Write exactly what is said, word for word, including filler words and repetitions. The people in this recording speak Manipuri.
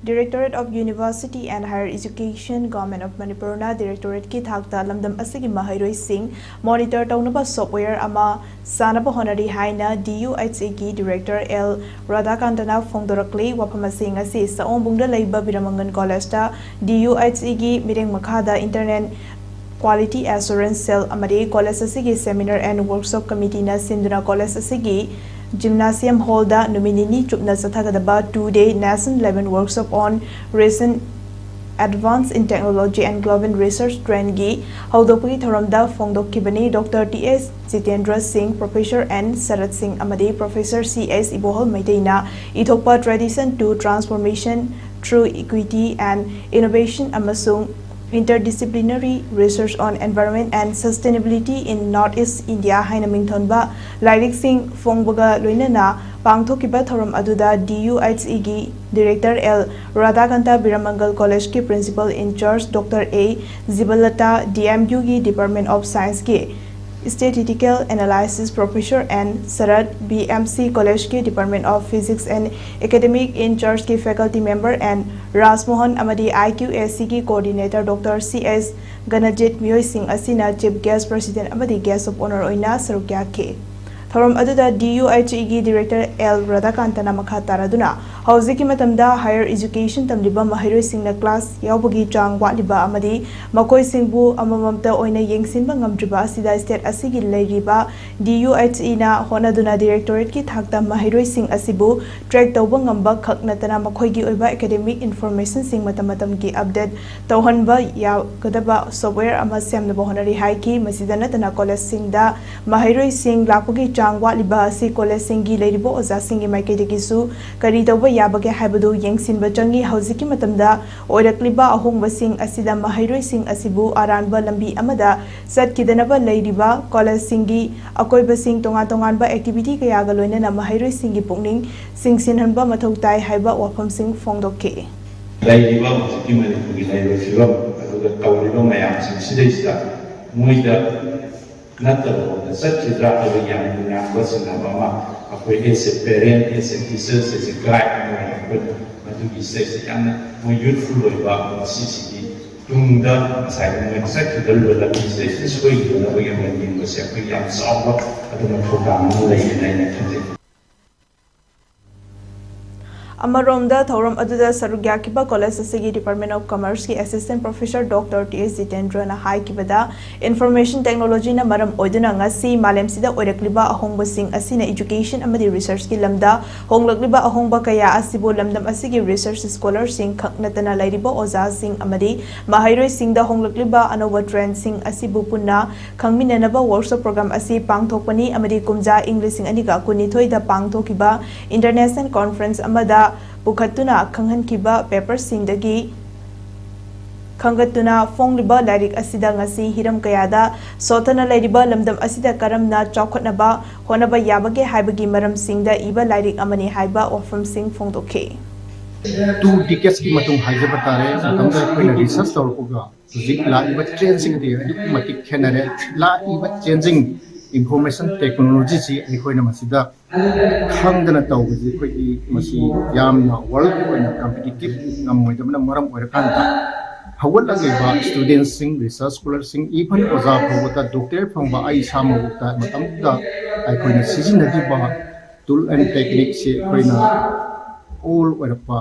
Directorate of University and Higher Education, Government of Manipurꯅ directorateꯀꯤ ꯊꯥꯛꯇ ꯂꯝꯗꯝ ꯑꯁꯤꯒꯤ ꯃꯍꯩꯔꯣꯏꯁꯤꯡ monitor ꯇꯧꯅꯕ software ꯑꯃ ꯁꯥꯅꯕ ꯍꯣꯠꯅꯔꯤ ꯍꯥꯏꯅ DUHEꯒꯤ director L ꯔꯥꯙꯥꯀꯥꯟꯇꯅ ꯐꯣꯡꯗꯣꯔꯛꯂꯤ꯫ ꯋꯥꯐꯝ ꯑꯁꯤ ꯉꯁꯤ ꯁꯑꯣꯝꯕꯨꯡꯗ ꯂꯩꯕ ꯕꯤꯔꯃꯪꯒꯟ collegeꯇ DUHEꯒꯤ ꯃꯤꯠꯌꯦꯡ ꯃꯈꯥꯗ internal quality assurance cell ꯑꯃꯗꯤ college ꯑꯁꯤꯒꯤ seminar and workshop committeeꯅ ꯁꯤꯟꯗꯨꯅ college ꯑꯁꯤꯒꯤ gymnasium hallꯗ ꯅꯨꯃꯤꯠ ꯅꯤꯅꯤ ꯆꯨꯞꯅ ꯆꯠꯊꯒꯗꯕ two day national level workshop on recent advance in technology and global research trendꯒꯤ ꯍꯧꯗꯣꯛꯄꯒꯤ ꯊꯧꯔꯝꯗ ꯐꯣꯡꯗꯣꯛꯈꯤꯕꯅꯤ꯫ Doctor T S Jitendra Singh, Professor N Sarat Singh ꯑꯃꯗꯤ Professor C S ꯏꯕꯣꯍꯜ ꯃꯩꯇꯩꯅ ꯏꯊꯣꯛꯄ Tradition to Transformation Through Equity and Innovation ꯑꯃꯁꯨꯡ Interdisciplinary Research on Environment and Sustainability in North East India ꯍꯥꯏꯅ ꯃꯤꯡꯊꯣꯟꯕ ꯂꯥꯏꯔꯤꯛꯁꯤꯡ ꯐꯣꯡꯕꯒ ꯂꯣꯏꯅꯅ ꯄꯥꯡꯊꯣꯛꯈꯤꯕ ꯊꯧꯔꯝ ꯑꯗꯨꯗ DUHEꯒꯤ director L ꯔꯥꯙꯥꯀꯥꯟꯇ ꯕꯤꯔꯃꯪꯒꯜ collegeꯀꯤ principal in charge Doctor A ꯖꯤꯕꯂꯇꯥ, DMUꯒꯤ Department of Scienceꯀꯤ statistical analysis professor N Sarat, BMC collegeꯀꯤ Department of Physics and academic in chargeꯀꯤ faculty member N ꯔꯥꯖꯃꯣꯍꯟ ꯑꯃꯗꯤ IQACꯒꯤ coordinator Doctor C S ꯒꯅꯖꯤꯠ ꯃꯤꯑꯣꯏꯁꯤꯡ ꯑꯁꯤꯅ chief guest, president ꯑꯃꯗꯤ guest of honour ꯑꯣꯏꯅ ꯁꯔꯨꯛ ꯌꯥꯈꯤ꯫ ꯊꯧꯔꯝ ꯑꯗꯨꯗ DUHEꯒꯤ director L ꯔꯥꯙꯥꯀꯥꯟꯇꯅ ꯃꯈꯥ ꯇꯥꯔꯗꯨꯅ ꯍꯧꯖꯤꯛꯀꯤ ꯃꯇꯝꯗ higher education ꯇꯝꯂꯤꯕ ꯃꯍꯩꯔꯣꯏꯁꯤꯡꯅ class ꯌꯥꯎꯕꯒꯤ ꯆꯥꯡ ꯋꯥꯠꯂꯤꯕ ꯑꯃꯗꯤ ꯃꯈꯣꯏꯁꯤꯡꯕꯨ ꯑꯃꯃꯝꯇ ꯑꯣꯏꯅ ꯌꯦꯡꯁꯤꯟꯕ ꯉꯝꯗ꯭ꯔꯤꯕ ꯑꯁꯤꯗ state ꯑꯁꯤꯒꯤ ꯂꯩꯔꯤꯕ DUHEꯅ ꯍꯣꯠꯅꯗꯨꯅ directorateꯀꯤ ꯊꯥꯛꯇ ꯃꯍꯩꯔꯣꯏꯁꯤꯡ ꯑꯁꯤꯕꯨ track ꯇꯧꯕ ꯉꯝꯕ ꯈꯛ ꯅꯠꯇꯅ ꯃꯈꯣꯏꯒꯤ ꯑꯣꯏꯕ academic informationꯁꯤꯡ ꯃꯇꯝ ꯃꯇꯝꯒꯤ update ꯇꯧꯍꯟꯕ ꯌꯥꯒꯗꯕ software ꯑꯃ ꯁꯦꯝꯅꯕ ꯍꯣꯠꯅꯔꯤ ꯍꯥꯏꯈꯤ꯫ ꯃꯁꯤꯗ ꯅꯠꯇꯅ collegeꯁꯤꯡꯗ ꯃꯍꯩꯔꯣꯏꯁꯤꯡ ꯂꯥꯛꯄꯒꯤ ꯆꯥꯡ ꯋꯥꯠꯂꯤꯕ ꯑꯁꯤ collegeꯁꯤꯡꯒꯤ ꯂꯩꯔꯤꯕ ꯑꯣꯖꯥꯁꯤꯡꯒꯤ ꯃꯥꯏꯀꯩꯗꯒꯤꯁꯨ ꯀꯔꯤ ꯇꯧꯕ ꯌꯥꯕꯒꯦ ꯍꯥꯏꯕꯗꯨ ꯌꯦꯡꯁꯤꯟꯕ ꯆꯪꯏ꯫ ꯍꯧꯖꯤꯛꯀꯤ ꯃꯇꯝꯗ ꯑꯣꯏꯔꯛꯂꯤꯕ ꯑꯍꯣꯡꯕꯁꯤꯡ ꯑꯁꯤꯗ ꯃꯍꯩꯔꯣꯏꯁꯤꯡ ꯑꯁꯤꯕꯨ ꯑꯔꯥꯟꯕ ꯂꯝꯕꯤ ꯑꯃꯗ ꯆꯠꯈꯤꯗꯅꯕ ꯂꯩꯔꯤꯕ collegeꯁꯤꯡꯒꯤ ꯑꯀꯣꯏꯕꯁꯤꯡ ꯇꯣꯉꯥꯟ ꯇꯣꯉꯥꯟꯕ activity ꯀꯌꯥꯒ ꯂꯣꯏꯅꯅ ꯃꯍꯩꯔꯣꯏꯁꯤꯡꯒꯤ ꯄꯨꯛꯅꯤꯡ ꯆꯤꯡꯁꯤꯟꯍꯟꯕ ꯃꯊꯧ ꯇꯥꯏ ꯍꯥꯏꯕ ꯋꯥꯐꯝꯁꯤꯡ ꯐꯣꯡꯗꯣꯛꯈꯤ꯫ ꯂꯩꯔꯤꯕ ꯍꯧꯖꯤꯛꯀꯤ ꯃꯅꯤꯄꯨꯔꯒꯤ ꯂꯩꯔꯤꯕ ꯐꯤꯕꯝ ꯑꯗꯨꯒ ꯇꯧꯔꯤꯕ ꯃꯌꯥꯝꯁꯤꯡꯁꯤꯗꯩꯁꯤꯗ ꯃꯣꯏꯗ ꯅꯠꯇꯕ ꯔꯣꯝꯗ ꯆꯠꯈꯤꯗ꯭ꯔꯥ ꯍꯥꯏꯕ ꯌꯥꯝꯅ ꯌꯥꯝꯕ ꯆꯤꯡꯅꯕ ꯑꯃ ꯑꯩꯈꯣꯏ as a parent, as a teachers, as a guide ꯑꯃ ꯑꯣꯏꯅ ꯑꯩꯈꯣꯏꯅ ꯑꯗꯨꯒꯤ ꯁꯤꯗꯩꯁꯤꯗ ꯌꯥꯝꯅ ꯃꯣꯏ ꯌꯨꯠꯐꯨꯜ ꯑꯣꯏꯕ ꯃꯁꯤꯁꯤꯒꯤ ꯇꯨꯡꯗ ꯉꯁꯥꯏꯒꯤ ꯃꯣꯏ ꯆꯠꯈꯤꯗꯅꯕꯒꯤ ꯃꯣꯏ ꯌꯦꯡꯕꯁꯦ ꯑꯩꯈꯣꯏ ꯌꯥꯝ ꯆꯥꯎꯕ ꯑꯗꯨꯒꯨꯝꯕ ꯊꯧꯗꯥꯡ ꯑꯃ ꯂꯩꯌꯦꯅ ꯑꯩꯅ ꯈꯟꯖꯩ꯫ ꯑꯃꯔꯣꯝꯗ ꯊꯧꯔꯝ ꯑꯗꯨꯗ ꯁꯔꯨꯛ ꯌꯥꯈꯤꯕ ꯀꯣꯂꯦꯖ ꯑꯁꯤꯒꯤ Department of Commerceꯀꯤ Assistant Professor Doctor T S ꯖꯤꯇꯦꯟꯗ꯭ꯔꯅ ꯍꯥꯏꯈꯤꯕꯗ, Information Technologyꯅ ꯃꯔꯝ ꯑꯣꯏꯗꯨꯅ ꯉꯁꯤ ꯃꯥꯂꯦꯝꯁꯤꯗ ꯑꯣꯏꯔꯛꯂꯤꯕ ꯑꯍꯣꯡꯕꯁꯤꯡ ꯑꯁꯤꯅ education ꯑꯃꯗꯤ researchꯀꯤ ꯂꯝꯗ ꯍꯣꯡꯂꯛꯂꯤꯕ ꯑꯍꯣꯡꯕ ꯀꯌꯥ ꯑꯁꯤꯕꯨ ꯂꯝꯗꯝ ꯑꯁꯤꯒꯤ research scholarꯁꯤꯡ ꯈꯛ ꯅꯠꯇꯅ ꯂꯩꯔꯤꯕ ꯑꯣꯖꯥꯁꯤꯡ ꯑꯃꯗꯤ ꯃꯍꯩꯔꯣꯏꯁꯤꯡꯗ ꯍꯣꯡꯂꯛꯂꯤꯕ ꯑꯅꯧꯕ trendꯁꯤꯡ ꯑꯁꯤꯕꯨ ꯄꯨꯟꯅ ꯈꯪꯃꯤꯟꯅꯅꯕ workshop program ꯑꯁꯤ ꯄꯥꯡꯊꯣꯛꯄꯅꯤ ꯑꯃꯗꯤ ꯀꯨꯝꯖꯥ ꯏꯪ ꯂꯤꯁꯤꯡ ꯑꯅꯤꯒ ꯀꯨꯟꯅꯤꯊꯣꯏꯗ ꯄꯥꯡꯊꯣꯛꯈꯤꯕ international conference ꯑꯃꯗ ꯄꯨꯈꯠꯇꯨꯅ ꯈꯪꯍꯟꯈꯤꯕ paperꯁꯤꯡꯗꯒꯤ ꯈꯪꯒꯠꯇꯨꯅ ꯐꯣꯡꯂꯤꯕ ꯂꯥꯏꯔꯤꯛ ꯑꯁꯤꯗ ꯉꯁꯤ ꯍꯤꯔꯝ ꯀꯌꯥꯗ ꯁꯣꯠꯊꯅ ꯂꯩꯔꯤꯕ ꯂꯝꯗꯝ ꯑꯁꯤꯗ ꯀꯔꯝꯅ ꯆꯥꯎꯈꯠꯅꯕ ꯍꯣꯠꯅꯕ ꯌꯥꯕꯒꯦ ꯍꯥꯏꯕꯒꯤ ꯃꯔꯝꯁꯤꯡꯗ ꯏꯕ ꯂꯥꯏꯔꯤꯛ ꯑꯃꯅꯤ ꯍꯥꯏꯕ ꯋꯥꯐꯝꯁꯤꯡ ꯐꯣꯡꯗꯣꯛꯈꯤ꯫ Two decadeski ꯃꯇꯨꯡ ꯍꯥꯏꯖꯕ ꯇꯥꯔꯦ꯫ ꯃꯇꯝꯗ ꯑꯩꯈꯣꯏꯅ research ꯇꯧꯔꯛꯄꯒ ꯍꯧꯖꯤꯛ ꯂꯥꯛꯏꯕ trendꯁꯤꯒꯗꯤ ꯑꯗꯨꯛꯀꯤ ꯃꯇꯤꯛ ꯈꯦꯠꯅꯔꯦ꯫ ꯂꯥꯛꯏꯕ changing information technologyꯁꯤ ꯑꯩꯈꯣꯏꯅ ꯃꯁꯤꯗ ꯈꯪꯗꯅ ꯇꯧꯕꯁꯤ ꯑꯩꯈꯣꯏꯒꯤ ꯃꯁꯤ ꯌꯥꯝꯅ worldꯀꯤ ꯑꯣꯏꯅ competitive ꯉꯝꯃꯣꯏꯗꯕꯅ ꯃꯔꯝ ꯑꯣꯏꯔꯀꯥꯟꯗ ꯍꯧꯒꯠꯂꯛꯂꯤꯕ studentꯁꯤꯡ, research scholarꯁꯤꯡ, even ꯑꯣꯖꯥ ꯐꯥꯎꯕꯗ doctorate ꯐꯪꯕ ꯑꯩ ꯏꯁꯥꯃꯛꯇ ꯃꯇꯝꯗꯨꯗ ꯑꯩꯈꯣꯏꯅ ꯁꯤꯖꯤꯟꯅꯈꯤꯕ tool and techniqueꯁꯤ ꯑꯩꯈꯣꯏꯅ all ꯑꯣꯏꯔꯛꯄ